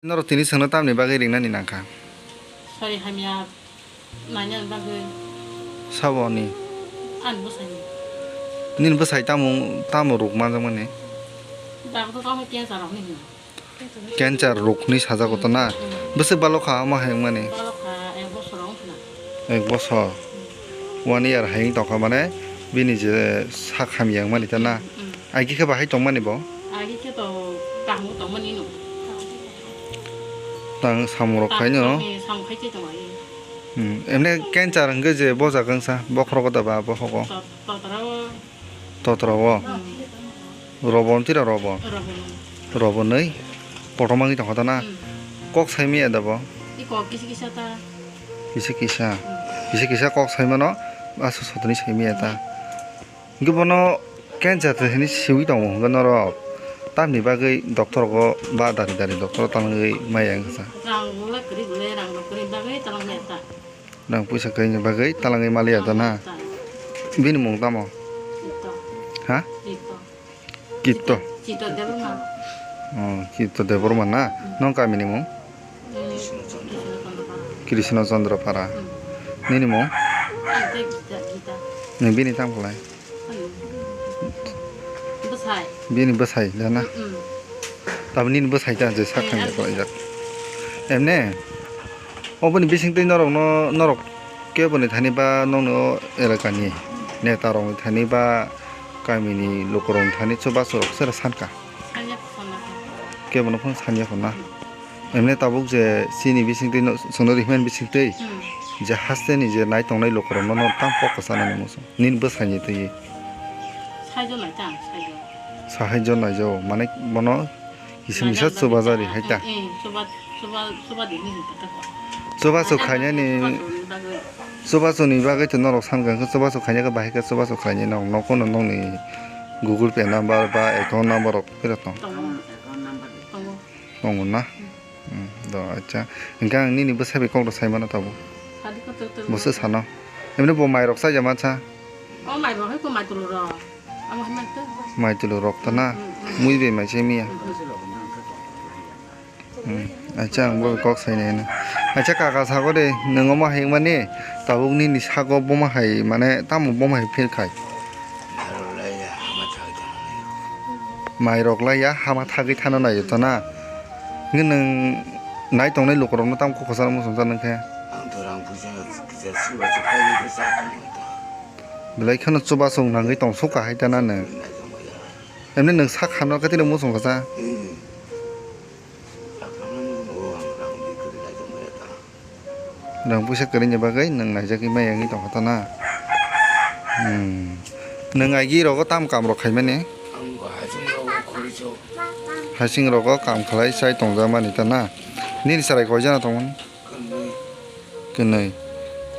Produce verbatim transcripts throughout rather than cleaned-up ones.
Norok tini chwngno tamni bagwi ringnani nangkha? Sari hamya nainani bagwi. Sabo ni? Ani bwsai ni. Nini bwsai tamo, tamo rwk manjakmani? Dago to tamo cancer rok ni hino. Cancer rwk ni sajago to na? Hmm. Bwswk balokha omo hai wngmani? Balokha ek bosor wngkha na. Ek bosor? Hmm. One year hai wng tongkha mane bini je sak hamya wngmani ta na? Hmm. Agi khe bahai tongmani bo? Agi khe to kaham tongmani no. Tang samung rok khai no? Tang samung khai tei tong agi. Hmm, emne cancer hwnkhe je bojak wngsa, bokhorogo da ba bohogo? To-, totra o. Totra o? Hmm. Robo tira robo? Robo. Robo nwi? Kotorma wngwi tongkha ta na? Hmm. Kok saimaya da bo? I kok kisa kisa ta. Kisa kisa? Hmm. Kisa kisa kok saimano, aswk sotoni saimaya ta? Hmm. Hwnkhe bono cancer hwnwi siwi tongo hwnkhe norok tamni bagwi doctor go ba dari dari doctor talangwi maya wngkha sa. Rang rok kwrwi bole, rang rok kwrwi bagwi talangwi ta. Rang puisa kwrwini bagwi talangwi maliya ta na? Talangwi ta. Bini mung tamo? Tito. Ha? Tito. Kitto? Tito Debbarma. Oh, Kitto Debbarma na? Hmm. Nong kamini mung? Eh, Krishna Chandra Para. Krishna Chandra Para. Hmm. Nini mung? Ante Gita, Gita. Nini bini tamo khlai? Bwsai. Bini bwsai da na? Mm. Tabuk nini bwsai ta je sak thang je khlaijak. Emne, oboni bising twi norok no, norok kebo ni thani ba nokni o elaka ni neta rok ni thani ba kami ni luku rok ni thani chubachu rok sera sanka. Kebo no phano sanya phano na. Emne tabuk je chini bisingtwi no, chwngno rihmani bisingtwi Hmm. je haste ni je nai tongnai lukurokno no tam kok kwchanani muchung. Nini bwsai ni twi. Saijo nai ta, saijo. Sahai jon nai jo, mane bono kisa misa Nai jon chubaja bai ri ta. Hai ta. Eh, eh, chuba, chuba, chuba di ni ta ko. Chubachu Nai jon khainani, bai chuba chuni bagwi. Chubachu ni bagwi to norok san kha, chubachu khaina khe bahai khe chubachu khainai no, nokono nokni Google Pay number ba account number rok phira tong. Tongo. Tongo. Tongo na? Hmm. Hmm, do, acha. Hingke ang nini bwsai bai kok rw sai mano tabuk. Sadi kotor kotor. Bo se sano. Emne bo mai rok chaija mansa. O mai rok hai ko mai tulu rok. Amo hai man to. Mai tulu rok to na. Hmm, hmm, hmm. Mui bai mai se miya. Hmm, hmm. Hmm. Acha ang bo kok sai nai na. Acha kaka sago de, nwng omo hai mani tabuk nini sago bomo hai mane tamo bomo hai feel khai. Mai rok lai ya, hama thagwi thana nai to na. Hwnkhe nwng nai tongnai lukurokno tamo kok kwcharo muchungsa nang khe? Ang to rang puisa kisa chubachu khainai khe cha tongmani ta. Belai kheno chubachu nangwi tong sukha hai ta na nwng. Nai tongmani ya. Emni nwng sak hano khe tini muchung kha cha? Hmm. Sak hano nwng o ang rang di kwrwi nai tongmani ta. Rang puisa kwrwini bagwi nwng naijagwi maya wngwi tongkha ta na? Hmm. Nwng agi rogo tam kam rok khaimani? Ang bo hasing rogo khuri chok. Hasing rogo kam khlai chai tongjakmani ta na? Nini chwrai koijana tongmani? Kwnwi. Kwnwi.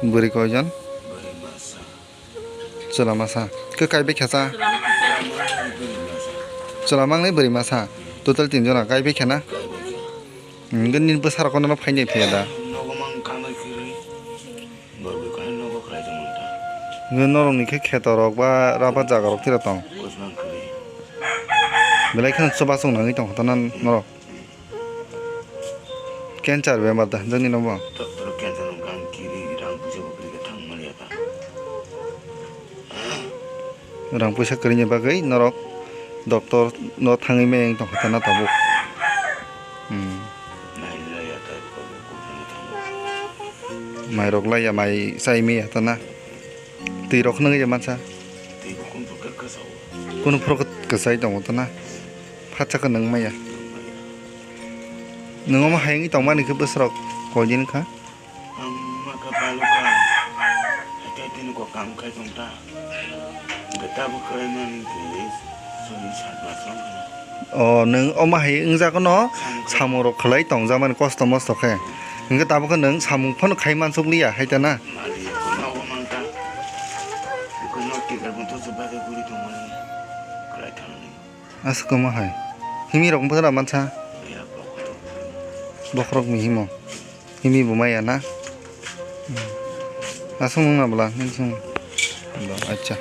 Bwrwi koijon? Bwrwi masa. Chwla masa. Khe kai bekha cha? Chwla masa. Chwla mangni bwrwi masa. Total tin jona kai bekha na? Kai bekha. Hwnkhe nini bwsarok kono phainai phiya da? Nogo mang kamai kwrwi. Borok bai khe nogo khlai tongmani ta. Hwnkhe norokni khe kheto rok ba rabar jaga rok tira tong? Kosmang kwrwi. Belai kheno chubachu nangwi tongkha ta na norok? Cancer bemar da, jani no bo? Doctor cancer no gang kiri rang puisa bo kiri thang mani ta. Rang puisa kwrwini bagwi norok doctor no thangwi meng tongkha ta na tabuk. Hmm. Mai rok lai ya, mai chai maya ta na. Twi rok nang ya mansa. Twi bo kun phuka kwsa o. Kun phuka kwsai tongo ta na. Phatsa khe nang maya. Nang maya. Nang omo hayung tongmani khe bwsarok koi din kha. Ang ma kha paluka. Hatai tini ko kam khai tong ta. Gata bo khai mani khe soi sat mas wng kha. O, nwng omo hai wngjago no, samung rok khlai tongjakmani kosto mosto khe. Hwnkhe tabuk khe nwng samung phano khai mansuk liya, hai ta na? Mali, nogo mang ta. Bukhuk no tikar buntu se bagwi guri tongmani. Khlai thangni. Aswk omo hai. Himi rok bwkhra mansa? Ya, bokhorok. Bokhorok ni himo. Himi bo maya na? Hmm. Aswk nung na bwla, nini sung. Bo, acha.